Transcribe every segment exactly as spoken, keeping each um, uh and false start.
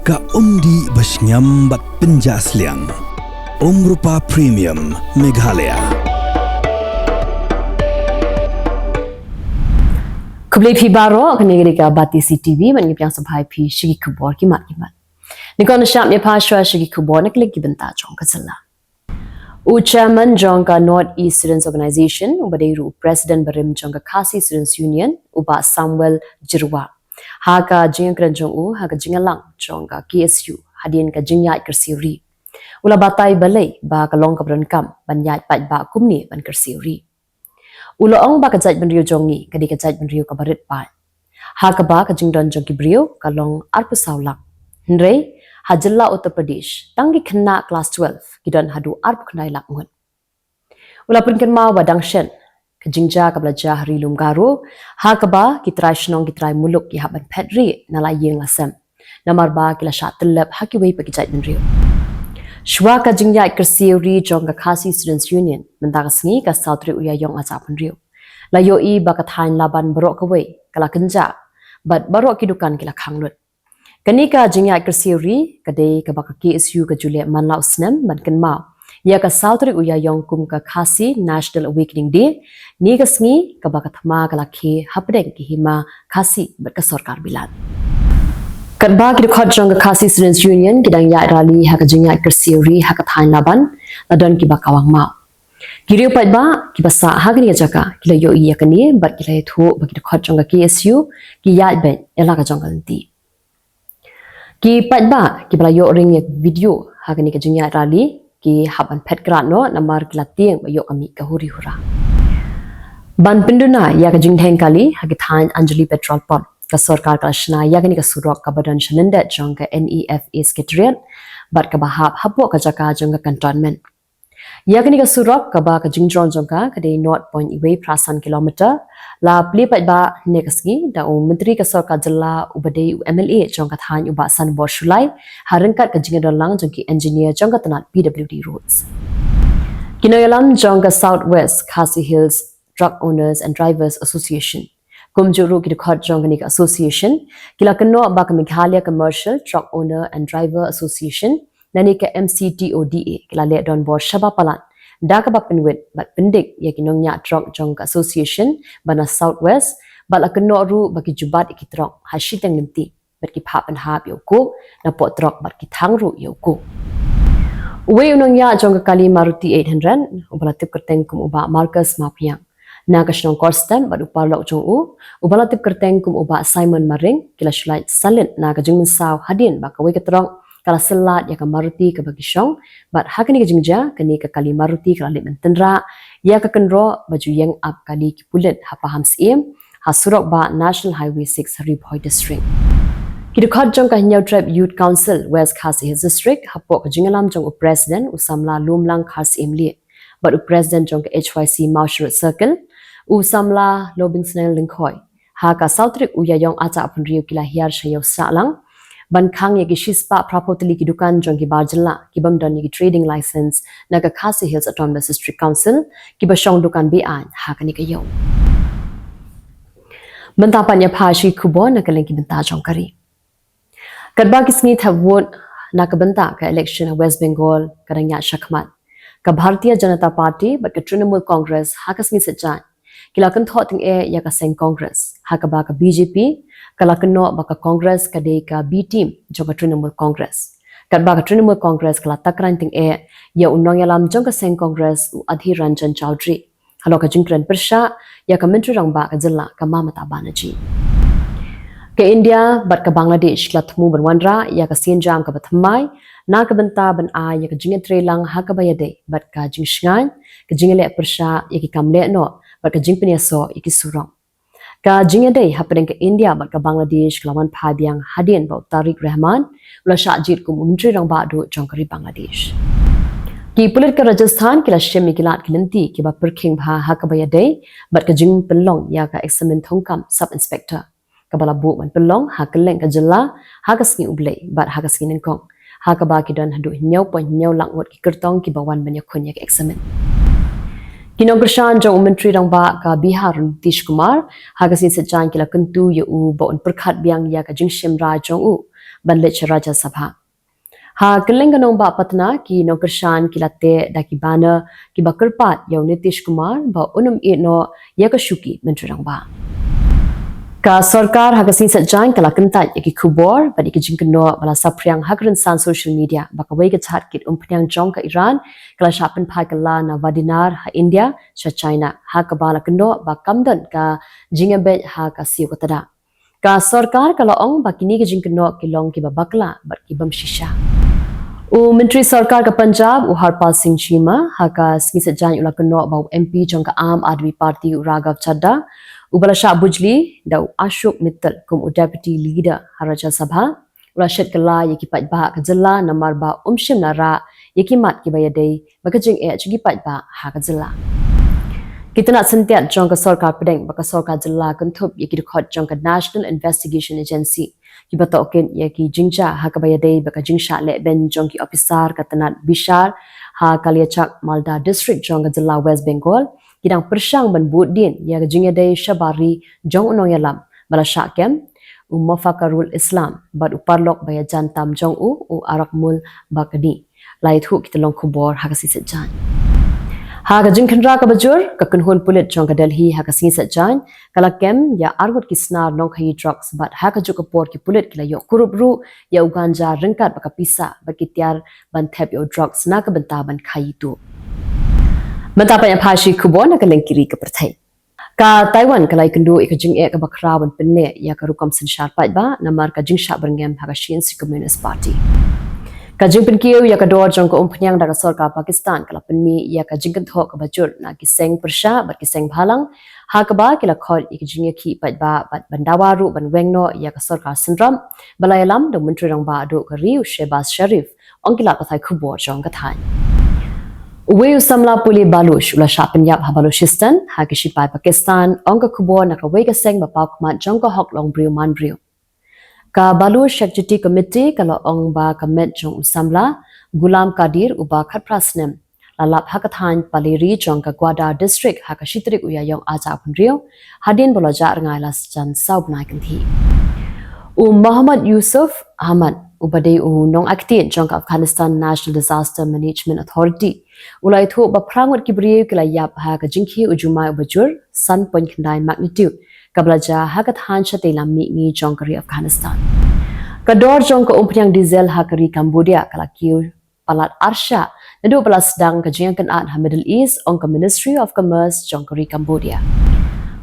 Ka umdih ba shngiam bad pynjah sliang. Umrupa Premium Meghalaya. Khublei phi baroh, kane ka dei ka Batesi T V, mynta ngi pdiang sngewbha ïa phi sha ki khubor ki mat ki mat. Nyngkong nyngkong shuwa ïa phi shuwa sha ki khubor na ka liang ki bynta jong ka jylla. U Chairman jong ka North East Students Organisation, uba dei ruh u President barim jong ka Khasi Students Union, u Bah Samuel Jyrwa, ha ka jingïakren jong u ha ka jingïalang jong ka K S U hadien ka jingïaid kyrsiew ri, u la batai balei ba ka long kaba donkam ban ïaid paidbah kumne ban kyrsiew ri. U la ong ba ka jaitbynriew jong ngi ka dei ka jaitbynriew kaba rit paid, ha kaba ka jingdon jong ki briew ka long arphew saw lak. Hynrei ha jylla Uttar Pradesh, tang ki khynnah klas twelve ki don haduh arphew khyndai lak ngut. U la pynkynmaw ba dang shen ka jingjia kaba la jia ha Ri Lum Garo, ha kaba ki trai shnong ki trai muluk ki hap ban phet rieh na la ïing la sem, namar ba ki la shah tyllep ha kiwei pat ki jaitbynriew. Shuwa ka jingïaid kyrsiew ri jong ka Khasi Students Union mynta ka sngi, ka saw tarik u Ïaïong arhajar arphew hynriew, la ïohi ba ka thaiñ Laban baroh kawei ka la kynjah, bad baroh ki dukan ki la khang lut. Kane ka jingïaid kyrsiew ri ka dei kaba ka K S U ka ju leh man la u snem ban kynmaw ïa ka saw tarik u Ïaïong kum ka Khasi National Awakening Day, ne ka sngi kaba ka thma ka la khie hapdeng ki hima Khasi bad ka sorkar bilat. Katba ki dkhot jong ka Khasi Students Union ki dang ïaid rally ha ka jingïaid kyrsiew ri ha ka thaiñ Laban, la don kiba kawang maw. Ki riew paidbah kiba sah ha kane ka jaka ki la ïohi ïa kane bad ki la ïathuh ba ki dkhot jong ka K S U ki ïaid beit ïa la ka jong ka lynti. Ki paidbah kiba la ïoh ring ïa ka video ha kane ka jingïaid rally ki hap ban phet krad noh namar ki la tieng ba ïoh ka mih ka huri hura. Ban pynduna ïa ka jingdheng kali ha ki thaiñ Anjali Petrol Pump, ka sorkar ka la shna ïa kane ka surok kaba don sha lyndet jong ka N E F A Secretariat bad kaba hap hapoh ka jaka jong ka cantonment. Ïa kane ka surok kaba ka jingjrong jong ka ka dei nought point wei phra san kilometer, la plie paidbah hynne ka sngi da u Myntri ka sorkar jylla uba dei u M L A jong ka thaiñ u Bah Sanbor Shullai, ha ryngkat ka jingïadon lang jong ki engineer jong ka tnat P W D Roads. Ki nongïalam jong ka South West Khasi Hills Truck Owners and Drivers Association, kumjuh ruh ki dkhot jong kane ka association, ki la kynnoh ba ka Meghalaya Commercial Truck Owner and Driver Association, lane ka M C T O D A, ki la leh donbor shaba palat da kaba pynwit bad pyndik ïa ki nongñiah trok jong ka association ba na South West, bad la kynnoh ruh ba ki ju bat ïa ki trok ha shiteng lynti bad ki phah pynhap ïa u coke napoh trok bad ki thang ruh ïa u coke. Uwei u nongñiah jong ka kali Maruti eight hundred, uba la tip kyrteng kum u Bah Marcus Mawphïang, na ka shnong Korstem, bad u paralok jong u, uba la tip kyrteng kum u Bah Simon Maring, ki la shu lait salit na ka jingmynsaw hadien ba kawei ka trok ka la syllat ïa ka Maruti kaba ki shong, bad ha kane ka jingjia kane ka kali Maruti ka la leit ban tynrah ïa ka kynroh ba ju ïeng ap kali ki pulit ha Pahamsyiem, ha surok bah National Highway six ha Ri Bhoi District. Ki dkhot jong ka Hynñiewtrep Youth Council West Khasi Hills District, hapoh ka jingïalam jong u President u samla Lumlang Kharsyiem Lieh bad u President jong ka H Y C Mawshynrut Circle, u samla Lobingsnel Lyngkhoi, ha ka saw tarik u Ïaïong arhajar arphew hynriew ki la hiar sha Ïew Sahlang ban khang ïa ki shispah phraphew tylli ki dukan jong ki bar jylla ki bym don ïa ki trading license na ka Khasi Hills Autonomous District Council, kiba shong dukan be-aiñ ha kane ka ïew. Mynta pat ïa pha sha ki khubor na ka liang ki bynta jong ka ri. Katba ki sngi thep vote na ka bynta ka election ha West Bengal ka dang ïaid shakhmat, ka Bharatiya Janata Party bad ka Trinamool Congress ha ka sngi Saitjaiñ ki la kynthoh tyngeh ïa ka seng Congress, ha kaba ka B J P ka la kynnoh ba ka Congress ka dei ka B team jong ka Trinamool Congress. Katba ka Trinamool Congress ka la takran tyngeh ïa u nongïalam jong ka seng Congress u Adhir Ranjan Chaudhary, halor ka jingkren pyrshah ïa ka Myntri Rangbah ka jylla ka Mamata Banerjee. Ka India bad ka Bangladesh ki la thmu ban wanrah ïa ka sienjam kaba thymmai na ka bynta ban ai ïa ka jingïatreilang ha kaba ïadei bad ka jingshngaiñ, ka jingïaleh pyrshah ïa ki kam lehnoh bad ka jingpynïasoh ïa ki surok. Ka jingïadei hapdeng ka India bad ka Bangladesh ka la wan phai biang hadien ba u Tariq Rahman u la shah jied kum u Myntri Rangbah Duh jong ka ri Bangladesh. Ki pulit ka Rajasthan ki la shim ïa ki lad ki lynti kiba pyrkhing bha ha kaba ïadei bad ka jingpynlong ïa ka eksamin thungkam Sub Inspector, kaba la buh ban pynlong ha kylleng ka jylla ha ka sngi U Blei bad ha ka sngi Nyngkong, ha kaba ki don haduh hynñiew point hynñiew lak ngut ki kyrtong kiba wan ban ïakhun ïa ka eksamin. Ki nongkyrshan jong u Myntri Rangbah ka Bihar Nitish Kumar ha ka sngi Saitjaiñ ki la kyntu ïa u ba un pyrkhat biang ïa ka jingshim rai jong u ban leit sha Rajya Sabha. Ha kylleng ka nongbah Patna, ki nongkyrshan ki la teh da ki banner kiba kyrpad ïa u Nitish Kumar ba un ym ïeh noh ïa ka shuki Myntri Rangbah. Ka sorkar ha ka sngi Saitjaiñ ka la kyntait ïa ki khubor bad ïa ki jingkynnoh ba la saphriang ha ka rynsan social media ba kawei ka jhatkit umphniang jong ka Iran ka la shah pynphai kylla na Vadinar ha India sha China, ha kaba la kynnoh ba kam don ka jingïabeit ha ka siew ka tnat. Ka sorkar ka la ong ba kine ki jingkynnoh ki long kiba bakla bad ki bym shisha. U Myntri Sorkar ka Punjab, u Harpal Singh Chima, ha ka sngi Saitjaiñ u la kynnoh ba u M P jong ka Aam Aadmi Party, u Raghav Chadha, uba la shah bujli da u Ashok Mittal kum u Deputy Leader ha Rajya Sabha, u la shet kylla ïa ki paidbah ka jylla namar ba um shim na rah ïa ki mat kiba ïadei bad ka jingeh jong ki paidbah ha ka jylla. Ki tnat syntiat jong ka sorkar pdeng ba ka sorkar jylla kynthup ïa ki dkhot jong ka National Investigation Agency kiba tohkit ïa ki jingjia ha kaba ïadei bad ka jingshah lehbeiñ jong ki ophisar ka tnat bishar ha Kaliachak, Malda District jong ka jylla West Bengal, ki dang pyrshang ban bud dien ïa ka jingïadei shabar ri jong u nongïalam ba la shah kem, u Mofakarul Islam, bad u paralok ba ïajan tam jong u, u Arakmul Bakani. La ïathuh ki tyllong khubor ha ka sngi Saitjaiñ. Ha ka jingkhynra kaba jur, ka kynhun pulit jong ka Delhi ha ka sngi Saitjaiñ ka la kem ïa arngut ki snar nongkhaïi drugs bad ha kajuh ka por ki pulit ki la ïoh kurup ruh ïa u ganja ryngkat bad ka pisa ba ki tiar ban thep ïa u drugs na ka bynta ban khaïi tuh. Mynta pat ïa phi shi khubor na ka lyngkiri ka pyrthei. Ka Taiwan ka la ïakynduh ïa ka jingeh kaba khraw ban pynneh ïa ka rukom synshar paidbah namar ka jingshah byrngem ha ka Chinese Communist Party. Ka jingpynkiew ïa ka dor jong ka umphniang da ka sorkar Pakistan ka la pynmih ïa ka jingkynthoh kaba jur na ki seng pyrshah bad ki seng bhalang, ha kaba ki la khot ïa ka jingïakhih paidbah bad ban dawa ruh ban weng noh ïa ka sorkar synrop ba la ïalam da u Myntri Rangbah duh ka ri, u Shehbaz Sharif, ong ki lad pathai khubor jong ka thaiñ. Uwei u samla pule Baloch u la shah pynïap ha Balochistan ha ki shipai Pakistan, ong ka khubor na kawei ka seng ba paw khmat jong ka hok longbriew manbriew. Ka Baloch Executive Committee ka la ong ba ka met jong u samla Ghulam Qadir uba khatphra snem la lap ha ka thaiñ Paleri jong ka Gwadar District ha ka shi tarik u Ïaïong arhajar arphew hynriew, hadien ba la jah rngai la jan saw bnai kynthih. U Mohammad Yusuf Ahmad, uba dei u nongaktien jong ka Afghanistan National Disaster Management Authority, u la ïathuh ba phra ngut ki briew ki la ïap ha ka jingkhie u jumai uba jur, san point khyndai magnitude, kaba la jia ha ka thaiñ shatei lam mihngi jong ka ri Afghanistan. Ka dor jong ka umphniang diesel ha ka ri Cambodia ka la kiew palat arshah naduh ba la sdang ka jingïakynad ha Middle East, ong ka Ministry of Commerce jong ka ri Cambodia.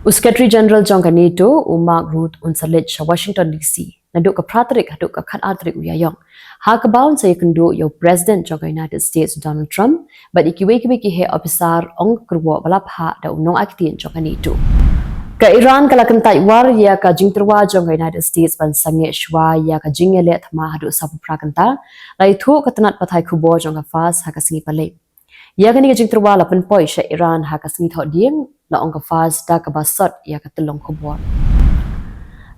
U Secretary General jong ka NATO, u Mark Rutte, un sa leit sha Washington D C naduh ka phra tarik haduh ka khatar tarik u Ïaïong, ha kaba un sa ïakynduh ïa u President jong ka United States, Donald Trump, bad ïa kiwei kiwei ki heh ophisar, ong ka kyrwoh ba la phah da u nongaktien jong ka NATO. Ka Iran ka la kyntait war ïa ka jingtyrwa jong ka United States ban sangeh shuwa ïa ka jingïaleh thma haduh sawphew phra kynta, la ïathuh ka tnat pathai khubor jong ka Fars ha ka sngi Palei. Ïa kane ka jingtyrwa la pynpoi sha Iran ha ka sngi Thohdieng, la ong ka Fars da kaba sot ïa ka tyllong khubor.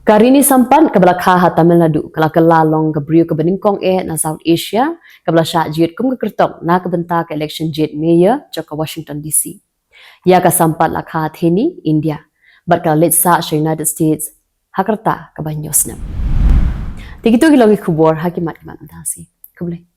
Ka Rini Sampat kaba la kha ha Tamil Nadu ka la kylla long ka briew kaba nyngkong eh na South Asia kaba la shah jied kum ka kyrtong na ka bynta ka election jied mayor jong ka Washington D C. Ïa ka Sampat la kha ha Thane, India, bad ka la leit sah sha United States ha ka rta kaba hynñiew snem. Te kito ki long ki khubor ha ki mat ki mat mynta shi. Khublei.